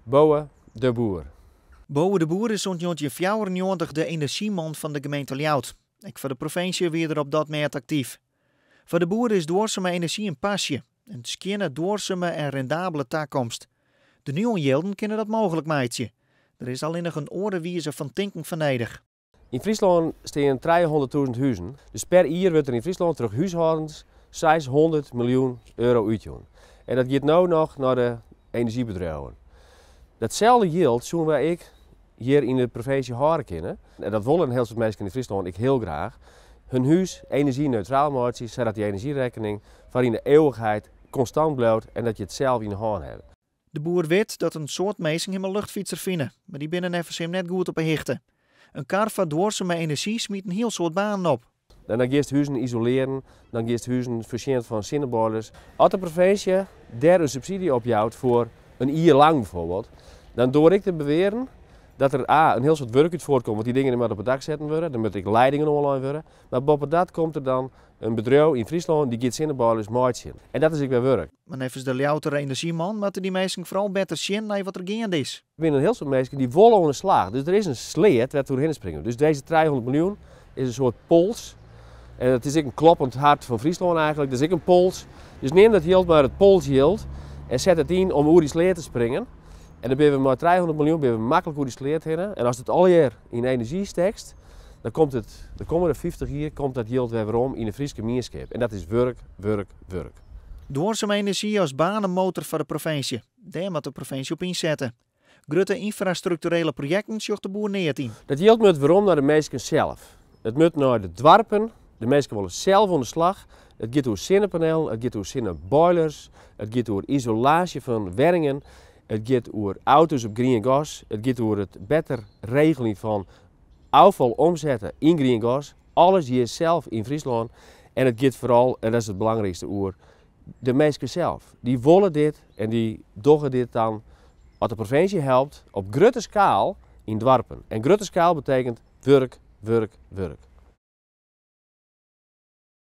Bouwe de Boer. Bouwe de Boer is sûnt 1994 de enerzjyman fan de gemeente Ljouwert. Ek foar de provinsje wie er op dat mêd aktyf. Foar De Boer is duorsume enerzjy in pasje. In skjinne, duorsume en rendabele takomst. De Nuon-jilden kinne dat mooglik meitsje. Der is allinnich in oare wize fan tinken foar nedich. Yn Fryslân stean 300.000 huzen. Dus per jier wurdt der yn Fryslân troch húshâldens 600 miljoen euro útjûn. En dat giet no noch nei de enerzjybedriuwen. Datselde jild soene wy ek hjir yn de provinsje hâlde kinne. En dat wolle in hiel soad minsken yn Fryslân ek hiel graach. Hun hús enerzjyneutraal meitsje, sadat dy enerzjyrekkening foar yn de eeuwichheid konstant bliuwt en dat je it sels yn de hân hawwe. De Boer wit dat in soad minsken him in luchtfytser fine, mar dy binne neffens him net goed op 'e hichte. In kar foar duorsume enerzjy smyt in hiel soad banen op. En dan giest huzen isolearen, dan giest huzen foarsjen fan sinneboilers. As de provinsje dêr in subsydzje op jout foar in jier lang bijvoorbeeld, dan doar ik te bewearen dat der A, in hiel soad wurk út fuortkomt, want dy dingen moatte op it dak setten wurde, der moatte ek leidingen oanlein wurde. Mar boppedat komt der dan in bedriuw yn Fryslân dy giet sinneboilers meitsjen. En dat is ek wer wurk. Mar neffens de Ljouwerter enerzjyman moatte dy minsken foaral better sjen nei wat der geande is. Der binne in hiel soad minsken dy wolle oan de slach. Dus der is in sleat wêr't we oerhinne springe. Dus dizze 300 miljoen is in soart pols. En it is ek in kloppend hart fan Fryslân eigentlik, dus ek in pols. Dus nim dat jild mar, it polsjild, en set it yn om oer dy sleat te springen. En dan binne we mei 300 miljoen binne we maklik oer dy sleat hinne. En ast it allegear yn enerzjy stekst, dan komt it de kommende 50 jier komt dat jild wer werom yn de Fryske mienskip. En dat is wurk, wurk, wurk. Duorsume enerzjy as banemotor foar de provinsje. Dêr moat de provinsje op ynsette. Grutte ynfrastrukturele projekten sjocht De Boer neat yn. Dat jild moat werom nei de minsken sels. It moat nei de doarpen. De minsken wolle sels oan de slach. It giet oer sinnepanelen, it giet oer sinneboilers, it giet oer isolaasje fan wenningen, it giet oer auto's op grien gas, it giet oer it better regeljen fan ôffal omsette yn grien gas. Alles hjir sels yn Fryslân. En it giet foaral, en dat is it belangrykste, oer de minsken sels. Dy wolle dit en dy dogge dit dan, as de provinsje helpt, op grutte skaal yn doarpen. En grutte skaal betekent wurk, wurk, wurk.